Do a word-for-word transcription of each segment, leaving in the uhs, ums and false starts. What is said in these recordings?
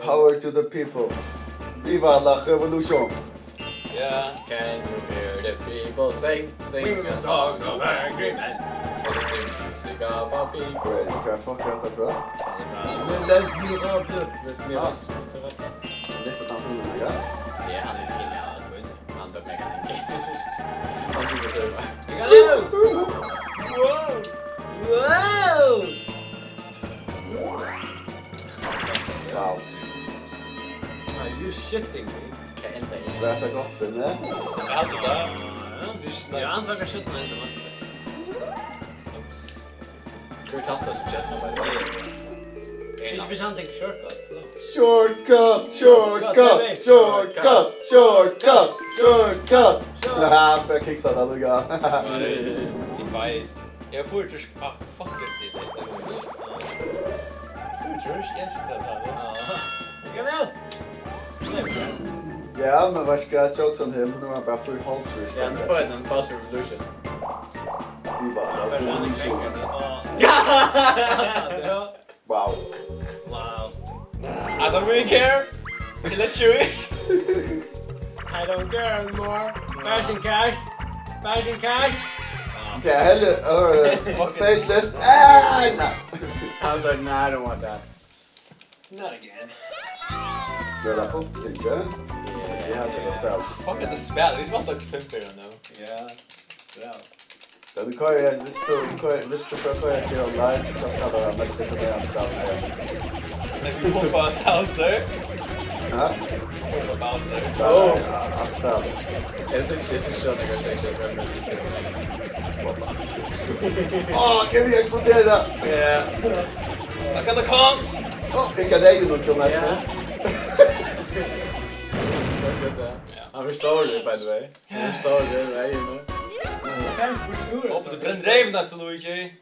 Power to the people. Viva la revolution. Yeah, can you hear the people sing, sing a song of angry men? For the same music of our people. Wait, hvat fuck er hetta frá? Les Misérables. Les Misérables. Lyfta tann filmin, ja? Ja, hann er pinlig, ja, eg trúgvi. Hann er mega leingi. Hann trúgvi tað. Wow! Wow! Wow. Are you shitting me? Hvat enda eg? Var hetta gott fyri meg? Eg haldi tað. Ja, hann tók ein skjótt, men tað var so. Ups. Tú ert hatta sum skjótt, men ikki fyri hann tekur shortcut, so. Shortcut, shortcut, shortcut, shortcut, shortcut. Haha, bara kickstart, hann líka. Eg veit. Eg fór til sk-, ah, fuck it, det er det. Fór til sk-, jeg synes, det er det. Ja. Kom igjen. Ja, men veitst tú hvat, jokes on him, nú er hann bara fýra og hálvtrýss. Ja, nú fái eg tann Bowser Revolution. Viva la revolution. Ja! Wow. Wow. I don't really care. Let's shoot it. I don't care anymore. Fashion cash. Fashion cash. Okay, hello, uh, facelift. Ah, no. I was like, "Nah, I don't want that." Not again. Vel, tað er upp til, ja. Eg havi tað spæl. Fuck, hetta spæl. Vit spældu eisini fimm fyri nú. Ja, spæl. Ja, tú koyrir, viss tú koyrir, viss tú fer at koyra spæl online, so skal tað vera mest imponerande spæl her. Eg vil hoppa Bowser. Hæ? Hoppa Bowser. Ja, ja, alt spæl. Eg synes, eg synes sånn, eg kan sjekke, eg kan sjekke. Hoppa Bowser. Åh, kan vi eksplodera? Ja. Akala kom! Åh, eg kan regne noe til meg, ja. Ja. Han forstår det, by the way. Han forstår det, right, you know? Hope du brenner revna til Luigi.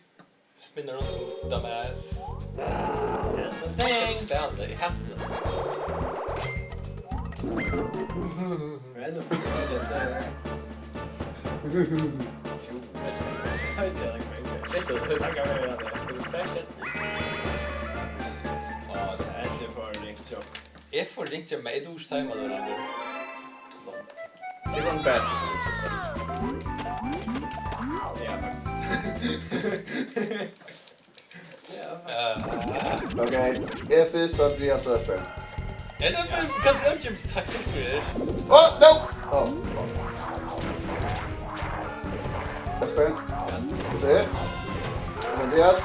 Spinner rundt som dumbass. That's the thing. Spæl det, eg hati det. Shit, tú, tú, tú, tvær stjørnur. Á, tað er for ringt, tjók. Eg fái ringt hjá mær, eg dugi ikki teima, tað er. Tað var ein bad system, for eksempel. Ja, faktiskt. Ja, faktiskt. Eh. Ok, eg fyrst, so Andreas og Espen. Er tað, kann eg ikki taktikk við her? Oh, no! Oh, oh. Espen? Hvat sigur? Andreas?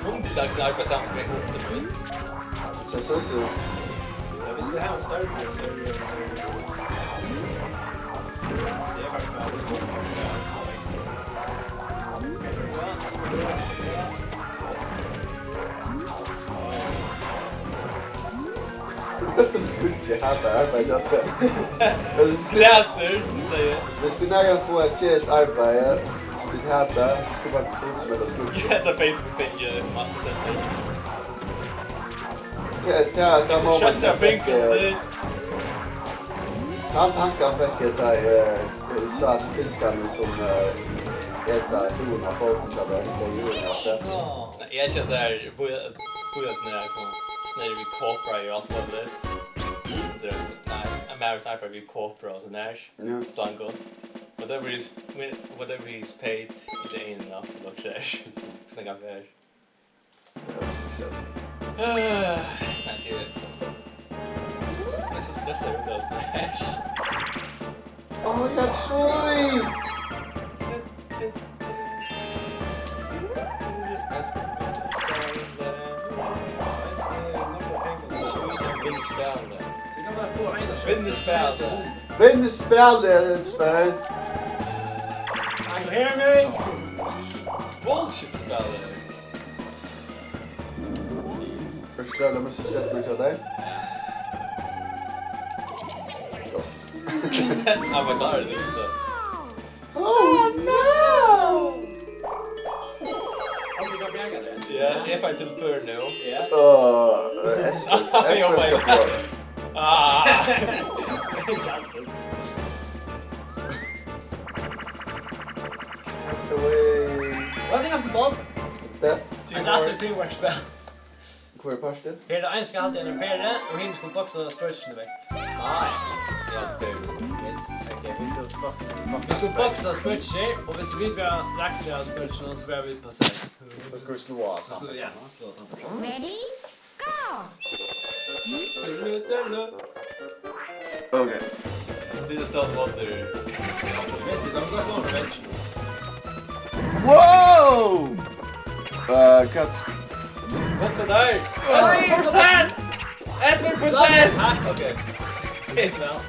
Kunnu tit takka saman fyri okkum? So, so, so. Ja, vit skulu hava ein størri, størri, størri. Tað er faktiskt bara, vit skulu faktiskt hava ein størri. Skuld, eg hati arbeiði, altso. Slatur, sum eg sigi. Viss tú nakrantíð fært eitt keðiligt arbeiði, sum tú hatar, so skulu tú bara hugsa um hetta skuld. Eg hati Facebook-ting, eg má sleppa. Ta, ta, ta moment, skjótt, eg fekk, eh, tann tankan fekk eg, tá eg, eh, sá hasa fiskarnar sum, eh, eta húðina á fótinum hjá tær, hetta er húðin á stað. Nei, eg eri ikki har, bíða, bíða, sum er, liksom, sum er við Cobra og alt muligt. Tað er, nei, ein maður sum arbeiðir við Cobra og so har. Ja. Sånn gott. Whatever is, whatever is paid, it ain't enough, like, so har. Snakka fyri. Ja, so, so. Nei, tað er so. Eg eri so stressaður út av sånn her. Á, eg trúi! Vinn spælið. Vinn spælið, Espen. You hear me? Bullshit spælið. Fyrst skal eg missa stjørnuna hjá tær. Gott. Hann var klárur, tú visti. Oh no! Ja, eg fái til burn nú. Ja. Åh, eh, Espen, Espen skal fáa tað. Ah! Johnson. Cast away. Running off the ball. Tað. Another teamwork spell. Hvør er partur? Her er ein skal halda ein peru, og hin skal boksa spøkilsini vekk. Nei. Ja, peru. Yes. Ok, vit skal fuck, fuck. Vit skal boksa spøkilsir, og hvis vit verða raktir av spøkilsinum, so verða vit possessed. So skal vit sláa. So skal vit, ja, sláa. Ready? Go! Ok. So tit eru stødd móti. Messi, tá tá tá. Wow! Uh, hvat sk- What's that? Possessed! Espen possessed! Ok. Well.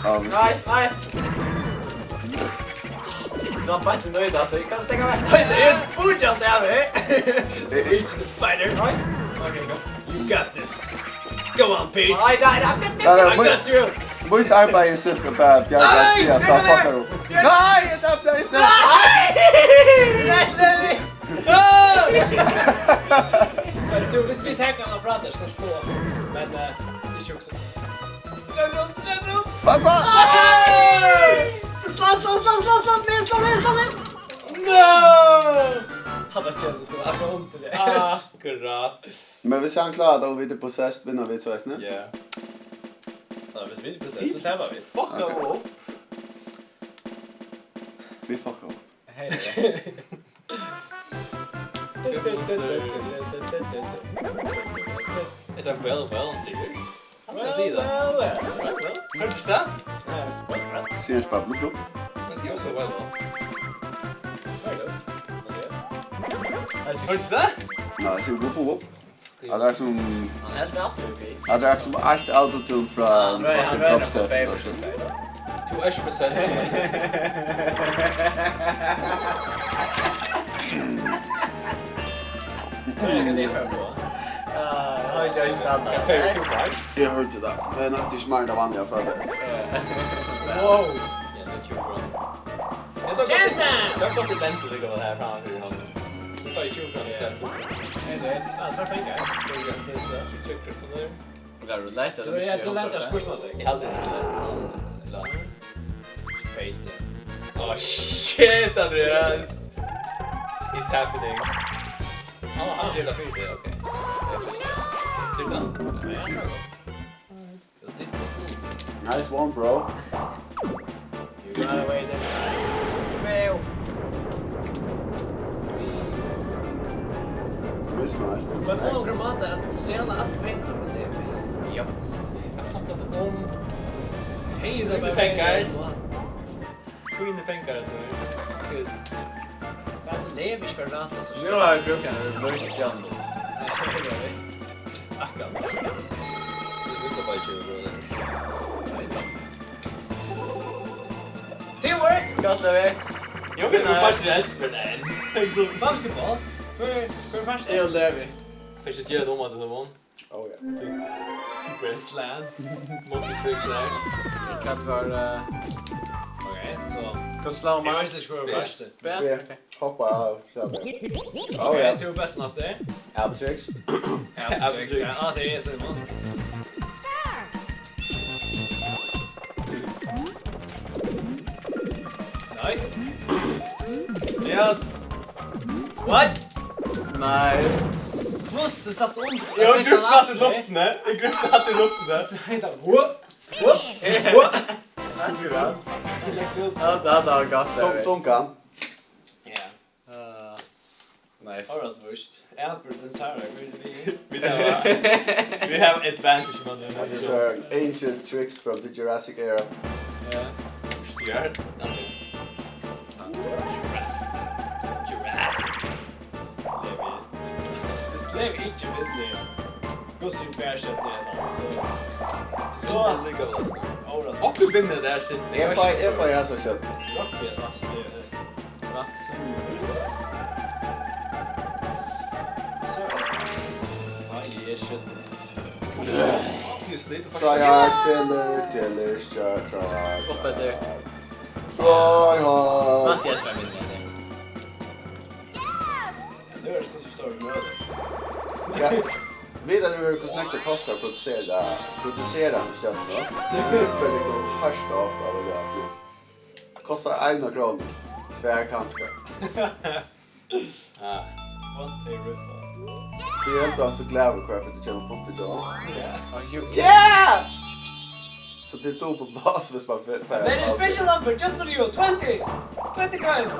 Ah, vit Nei, nei. Tú var beint nøyd at du kan stekke meg. Oi, det er en fortsatt der, eh? Fighter. Oi. Ok, go. You got this. Go on, Peach. Nei, nei, nei, nei, nei. Nei, nei, I got you. Mítt arbeiði er simpelthen bara at bjarga Nei, Andreas, nei, nei, fuckar upp. Nei, eg tapti eisini. Nei! Nei, nei, nei. Men tú, hvis vi tenker han fra der, skal slå. Men, eh, ikke også. Rett rundt, rett rundt. Pass på! Nei! Slå, slå, slå, slå, slå, meg, slå, meg, slå, meg. No! Han var kjent, det skulle være akkurat ondt til det. Akkurat. Men hvis han klarer det, og vi er possessed, vinner vi så, ikke? Ja. Ja, hvis vi er possessed, så taper vi. Fuck Ok. Opp. Vi fucker opp. Hey. Er det well, well, sikkert? Han kan si det. Well, well. Well, well. Hørte du ikke det? Ja. Sier ikke bare blubb, blubb. Men det er også well, well. Hørte du ikke det? Nei, sier blubb, blubb. At det er som Hann heldur altíð við. At det er som eitt autotune fra en fucking dubstep eller sånt. Tú ert possessed. Eg hoyrdi tað, men eg hevði ikki meir enn tað vanliga frá tær. Wow. Yeah, that's your problem. Tjeneste! Tað er gott, at vente litt her framfor hann. Tú fær tjúgu krónur í staðin. Hey, hey. Ja, tað er pengar. Tú skal spise. Tjúgu krónur. Var roulette, Tú, ja, tú lentar spørsmål. Eg haldi roulette. Ella fate, ja. Oh, shit, Andreas! It's happening. Oh, han ger det fyrt, ja, ok. Interesting. Ger det. Ja, ja, ja. Nice one, bro. You got away this time. Wow. This one, I still Hvat snack. Hvat er gramata at stjæla allir pengar frá tær? Japp. Eg snakka um Hey, Tíni pengar. Tíni pengar, so. Good. Bara so lev ikki for rata, so Nú har eg brúkt ein reverse jump. Akkurát. Tú missar bara tjúgu krónur. Teamwork! Gott, Levi. Eg veit ikki, hvat Espen er. Liksom. Basketball? Hvør, hvør er fyrst? Eg og Levi. Fyrst gera dum at det var. Oh, ja. Super slam. Monkey tricks her. Hvat var, eh, Ok, so Hvat slá Eg man? Veit ikki, hvør er fyrst. Ben? Ja. Ok. Hoppa av, slapp av. Oh, ja. Ok, tú er best, Matti. Abtricks. Abtricks, ja. Ah, tað er so imot. Nei. Yes. What? Nice. Hvussu slapp tú undan? Eg gripti hatta í luftini. Eg gripti hatta í luftini. So heita, whoop, whoop, whoop. Akkurát. Ja, tað, tað var gott, Tung-, Levi. Tungan. Ja. Uh, nice. Alright, worst. Albert and Sarah, where do we We have, we have advantage, man. These are ancient tricks from the Jurassic era. Yeah. Jurassic. Jurassic. Jurassic. Levi. Levi ikki vinnur. Hvussu er bært sett niður, so. So. Líka væl, sko. Alright. Okkur vinnur tað her, shit. Eg fái, eg fái hasa skjótt. Rock, eg snakki, eg rætt sum. So. Nei, eg skjót. Obviously, tú fært Try hard, killer, killer, try, try, Upp eftir. Try hard. Mattias fær vinna, ja. Ja, nú er tað so stór møði. Ja. Vit hava verið hvussu nógv tað kostar at produsera, produsera hana stjørnuna. Tað er brúkt fyri tað harsta avfall, tað er altso. Kostar eina krónu. Tvær kanska. Ah. What a rip-off. Eg helt, tú var so glaður, hvar eg fekk tjent putti til. Yeah! So tað er dupult loss, hvis man fe-, fær en pause. Very special offer, just for you, twenty! Twenty coins!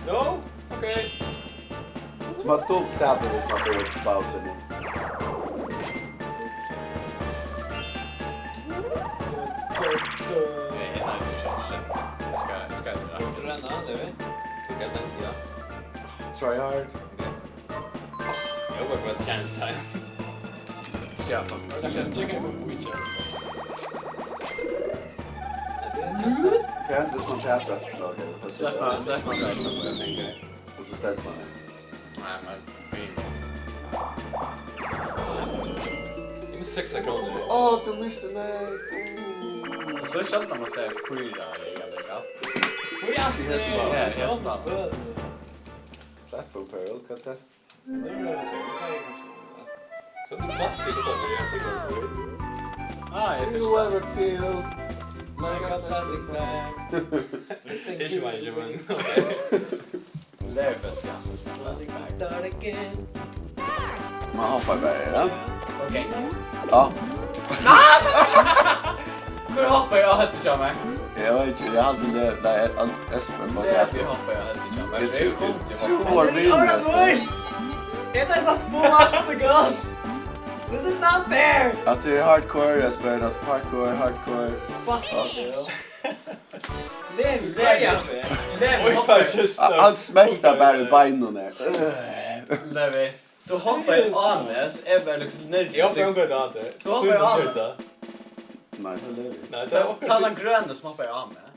No? Okay. So man dupult tapar, hvis man fer út til pausu nú. Hey, nice shot, shot. This guy, this guy. Tú renna, Levi. Tú gæti lent, ja. Try hard. Okay. Eg vóni bara at tað er chance time. Ja, fuck. Tað er chance time. Tað er chance time. Hvat hendir, hvis man tapar? Ok, vit fáa síggja. Slepp hann, slepp hann, slepp hann. Og so stendur man her. Nei, men fínt. Eg misti seks krónur. Á, tú misti meg. Mm. So sjáldan man sær fýra í Amerika. Fýra? Tað er so. Ja, tað er so. Platform Pearl, hvat er tað? So the plastic is over here. Ah, yes. Do you ever feel like a plastic bag? Ikki meir, men okay. Lær fyrst, ja, so plastic bag. Start again. Man hoppar bara, ja. Okay. Ja. Hvar hoppaði eg á høvdið hjá mær? Eg veit ikki, eg haldi, nei, Espen, fuck, Levi hoppaði á høvdið hjá mær, so eg kundi hoppað. Eg trúði, eg trúði, Espen. It is a full obstacles! This is not fair! At tað er hardcore, Espen, at parkour er hardcore. Fuck you. Levi, Levi, Levi, hoppaði. Hann smeltar bara í beinunum her. Levi. Tú hoppaði á meg, so eg var líkasum nervøs. Eg hoppaði ongantíð á teg. Tú hoppaði á meg. Nei, tað er Levi. Nei, tað var... Tað var tann grøni sum hoppaði á meg.